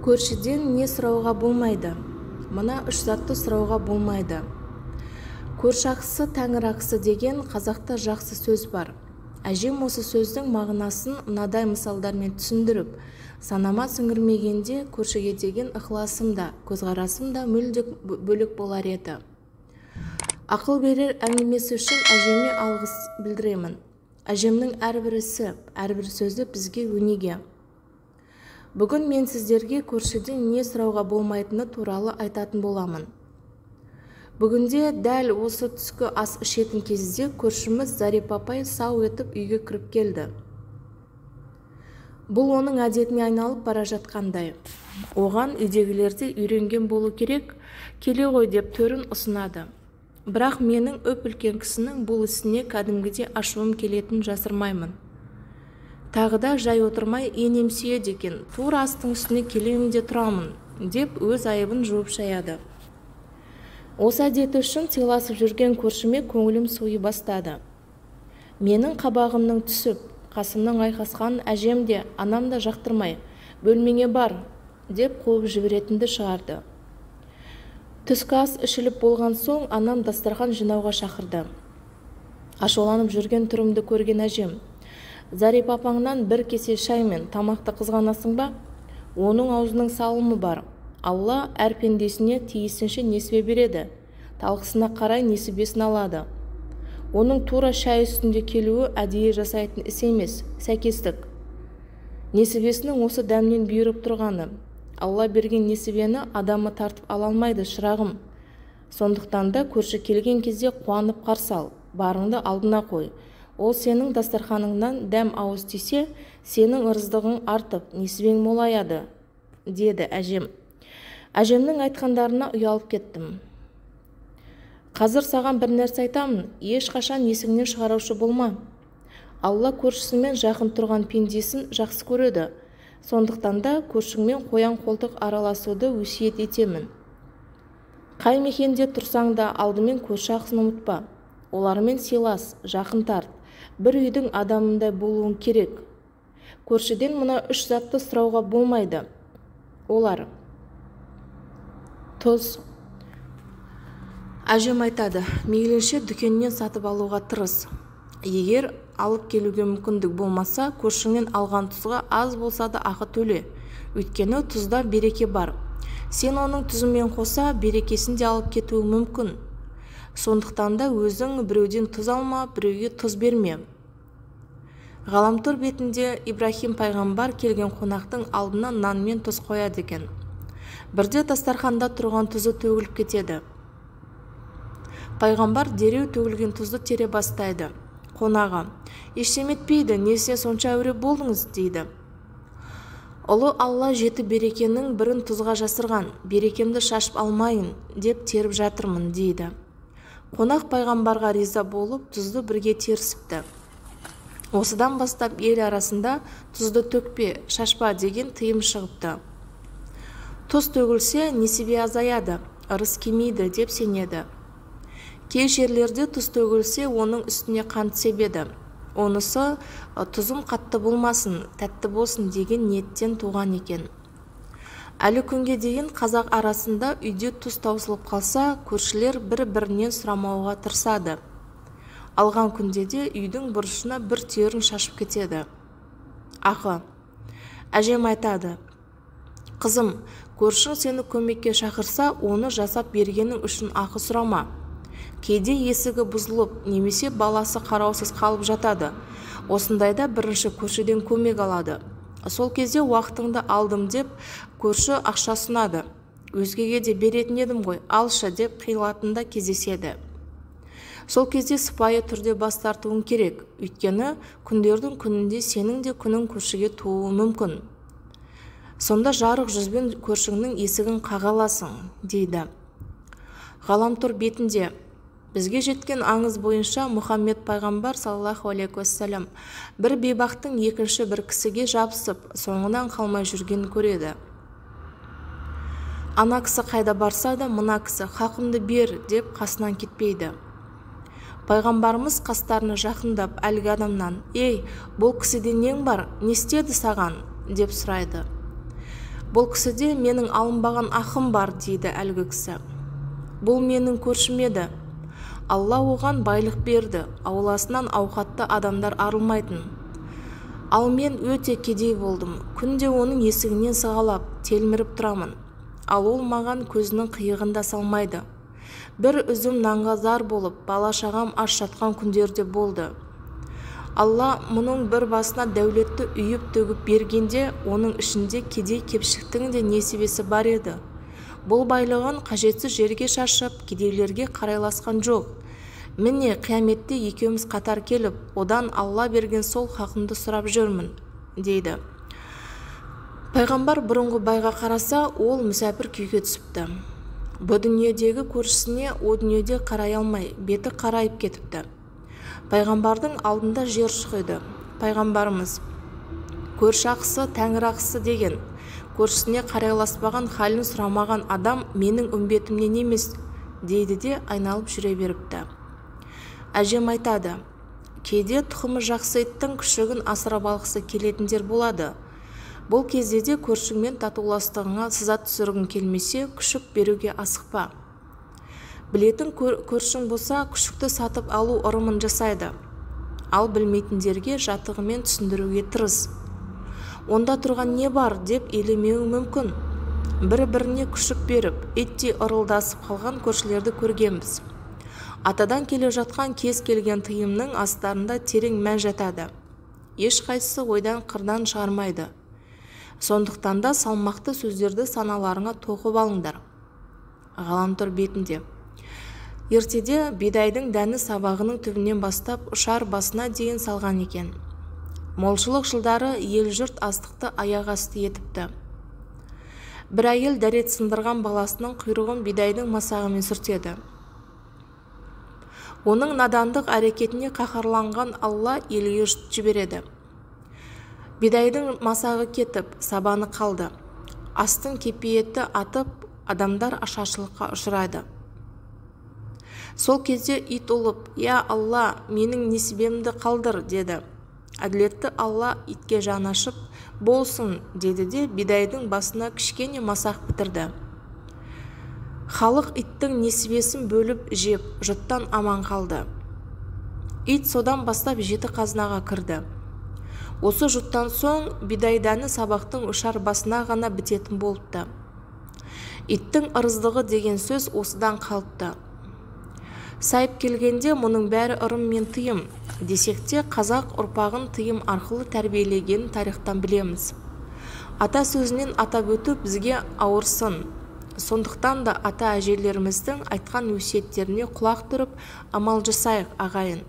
Көршіден не сұрауға болмайды? Мына үш затты сұрауға болмайды. Көрші ақысы тәңір ақысы деген қазақта жақсы сөз бар. Әжем осы сөздің мағынасын мынадай мысалдармен түсіндіріп, санама сіңірмегенде көршіге деген ықыласым да, көзқарасым да мүлде бөлек болар еді. Ақыл берер әңгімесі үшін әжеме алғыс білдіремін. Әжемнің әрбір ісі, әрбір сөзі бізге өнеге. Бүгін мен сіздерге көршіден не сұрауға болмайтыны туралы айтатын боламын. Бүгінде дәл осы түскі ас ішетін кезде көршіміз Зарипа апай сау етіп үйге кіріп келді. Бұл оның әдетіне айналып бара жатқандай. Оған үйдегілер де үйренген болу керек, келе ғой деп төрін ұсынады. Бірақ менің үп-үлкен кісінің бұл ісіне кәдімгідей ашуым келетінін жасырмаймын. Тағы да жай отырмай енем сүйеді екен, тура астың үстіне келемін де тұрамын, деп өз айыбын жуып шаяды. Осы әдеті үшін сыйласып жүрген көршіме көңілім суи бастады. Менің қабағымның түсіп, қасымның айқасқанын әжем де, анам да жақтырмай, бөлмеңе бар, деп қуып жіберетінді шығарды. Түскі ас ішіліп болған соң анам дастархан жинауға шақырды. Ашуланып жүрген түрімді көрген әжем, Зарипа апаңнан бір кесе шай мен тамақты қызғанасың ба? Оның аузының салымы бар. Алла әр пендесіне тиісінше несібе береді. Талқысына қарай несібесін алады. Оның тура шай үстінде келуі әдейі жасайтын іс емес, сәйкестік. Несібесінің осы дәмнен бұйырып тұрғаны. Алла берген несібені адамы тартып ала алмайды, шырағым. Сондықтан да көрші келген кезде қуанып қарсы ал, барыңды алдына қой. Ол сенің дастарханыңнан дәм ауыз тисе, сенің ырыздығың артып, несібең молаяды, деді әжем. Әжемнің айтқандарына ұялып кеттім. Қазір саған бір нәрсе айтамын, ешқашан есіңнен шығарушы болма. Алла көршісімен жақын тұрған пендесін жақсы көреді. Сондықтан да көршіңмен қоян-қолтық араласуды өсиет етемін. Қай мекенде тұрсаң да алдымен көрші ақысын ұмытпа. Олармен сыйлас, жақын тарт. Бір үйдің адамындай болуың керек. Көршіден мына үш затты сұрауға болмайды. Олар: тұз. Әжем айтады, мейлінше дүкеннен сатып алуға тырыс. Егер алып келуге мүмкіндік болмаса, көршіңнен алған тұзға аз болса да ақы төле. Өйткені тұзда береке бар. Сен оның тұзымен қоса берекесін де алып кетуі мүмкін. Сондықтан да өзің біреуден тұз алма, біреуге тұз берме. Ғаламтор бетінде Ибрахим пайғамбар келген қонақтың алдына нан мен тұз қояды екен. Бірде дастарханда тұрған тұзы төгіліп кетеді. Пайғамбар дереу төгілген тұзды тере бастайды. Қонағы, ештеме етпейді, несіне сонша әуре болдыңыз, дейді. Ұлы Алла жеті берекенің бірін тұзға жасырған, берекемді шашып алмайын, деп теріп жатырмын, дейді. Қонақ пайғамбарға риза болып, тұзды бірге терісіпті. Осыдан бастап ел арасында тұзды төкпе, шашпа деген тыйым шығыпты. Тұз төгілсе, несібе азаяды, ырыс кемиді деп сенеді. Кей жерлерде тұз төгілсе, оның үстіне қант себеді. Онысы тұзым қатты болмасын, тәтті болсын деген ниеттен туған екен. Әлі күнге дейін қазақ арасында үйде тұз таусылып қалса, көршілер бір-бірінен сұрамауға тырысады. Алған күнде де үйдің бұрышына бір түйірін шашып кетеді. Ақы. Әжем айтады, қызым, көршің сені көмекке шақырса, оны жасап бергенің үшін ақы сұрама. Кейде есігі бұзылып, немесе баласы қараусыз қалып жатады. Осындайда бірінші көршіден көмек алады. Сол кезде уақытыңды алдым деп көрші ақша ұсынады. Өзгеге де беретін едім ғой, алшы деп қиылатын да кездеседі. Сол кезде сыпайы түрде бас тартуың керек. Өйткені күндердің күнінде сенің де күнің көршіге тууы мүмкін. Сонда жарық жүзбен көршіңнің есігін қағаласың, дейді. Ғаламтор бетінде бізге жеткен аңыз бойынша Мұхаммед пайғамбар саллаллаху алейхи уассалам бір бейбақтың екінші бір кісіге жабысып, соңынан қалмай жүргенін көреді. Ана кісі қайда барса да, мына кісі хақымды бер деп қасынан кетпейді. Пайғамбарымыз қастарына жақындап әлгі адамнан, «Ей, бұл кісіде нең бар, не істеді саған?» деп сұрайды. Бұл кісіде менің алынбаған ақым бар, дейді әлгі кісі. Бұл менің көршім еді. Алла оған байлық берді, ауласынан ауқатты адамдар арылмайтын. Ал мен өте кедей болдым. Күнде оның есігінен сығалап, телміріп тұрамын. Ал ол маған көзінің қиығын да салмайды. Бір үзім нанға зар болып, бала-шағам аш жатқан күндер де болды. Алла мұның бір басына дәулетті үйіп төгіп бергенде, оның ішінде кедей кепшіктің де несібесі бар еді. Бұл байлығын қажетсіз жерге шашып, кедейлерге қарайласқан жоқ. Міне, қияметте екеуміз қатар келіп, одан Алла берген сол хақымды сұрап жүрмін, дейді. Пайғамбар бұрынғы байға қараса, ол мүсәпір күйге түсіпті. Бұ дүниедегі көршісіне о дүниеде қарай алмай, беті қарайып кетіпті. Пайғамбардың алдында жер шұқиды. Пайғамбарымыз: көрші ақысы тәңір ақысы деген. Көршісіне қарайласпаған, халін сұрамаған адам менің үмбетімнен емес, дейді де айналып жүре беріпті. Әжем айтады, кейде тұқымы жақсы иттің күшігін асырап алғысы келетіндер болады. Бұл кезде де көршіңмен татуластығыңа сызат түсіргің келмесе, күшік беруге асықпа. Білетін көршің болса, күшікті сатып алу ырымын жасайды. Ал білмейтіндерге жатығымен түсіндіруге тырыс. Онда тұрған не бар деп елемеуі мүмкін. Бір-біріне күшік беріп, иттей ырылдасып қалған көршілерді көргенбіз. Атадан келе жатқан кез келген тыйымның астарында терең мән жатады. Ешқайсысы ойдан қырдан шығармайды. Сондықтан да салмақты сөздерді саналарыңа тоқып алыңдар. Ғаламтор бетінде. Ертеде бидайдың дәні сабағының түбінен бастап ұшар басына дейін салған екен. Молшылық жылдары ел-жұрт астықты аяқ асты етіпті. Бір әйел дәрет сындырған баласының құйрығын бидайдың масағымен сүртеді. Оның надандық әрекетіне қаһарланған Алла елге жұт жібереді. Бидайдың масағы кетіп, сабаны қалды. Астың кепиеті атып, адамдар ашаршылыққа ұшырайды. Сол кезде ит ұлып, «Я Алла, менің несібемді қалдыр», деді. Әділетті Алла итке жаны ашып, «Болсын», деді де бидайдың басына кішкене масақ бітірді. Халық иттің несібесін бөліп жеп, жұттан аман қалды. Ит содан бастап 7 қазынаға кірді. Осы жұттан соң бидай дәні сабақтың ұшар басына ғана бітетін болыпты. Иттің ырыздығы деген сөз осыдан қалыпты. Сайып келгенде мұның бәрі ырым мен тыйым. Десек те, қазақ ұрпағын тыйым арқылы тәрбиелегенін тарихтан білеміз. Ата сөзінен атап өту бізге ауыр сын. Сондықтан да ата әжелеріміздің айтқан өсиеттеріне құлақ түріп, амал жасайық, ағайын.